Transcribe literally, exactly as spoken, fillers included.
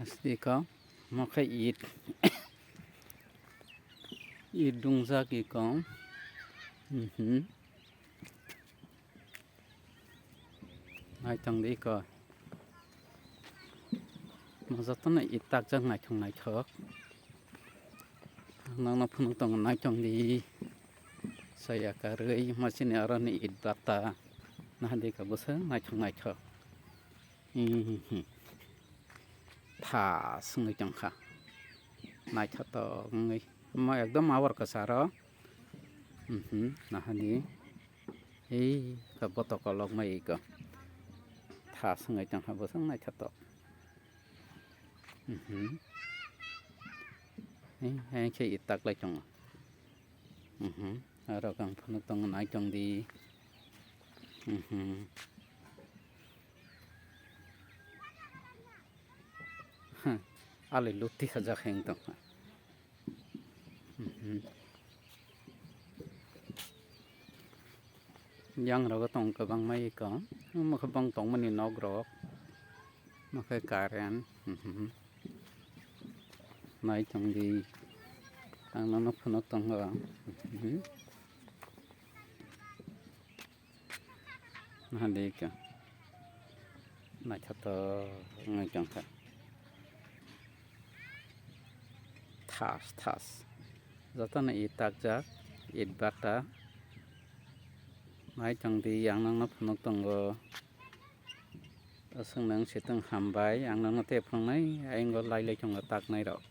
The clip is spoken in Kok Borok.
Asli ko, mo khe it. It dungjak iko. Mhm. Naitong di iko. Mo jotono it takjak naithok naithok. Nokno phunuk tongo naitong di. Soya karwi, mo chini aroni it bata. Nahadi ka bwswk naithok naithok. Mhm. Tha swngwi tongkha. Naithotok wngwi. Mo ekdom awar kwcharo. Mhm, nahadi. Ei, ka boto kolok mai iko. Tha swngwi tongkha bwswk naithotok. Mhm. Ei, hai khe i taklai tongo. Mhm. Aro kang phunuk tongo naitong di. Mhm. Ha, ali luti hajak heng tong. Mhm. Yang rogo tong kwbangma iko. Omo khe bong tongmani nok rok. Omo khe current. Mhm. Naitong di. Ang nono phunuk tongo. Mhm. Nahadi khe naithotok wngwi tongkha. Thas thas. Jotono it takjak, it bata. Naitong di, ang nokno phunuk tongo. Aswk nang sitwng hambai, ang nokno tei phunuknai, ayang o lai lai tongo taknai rok.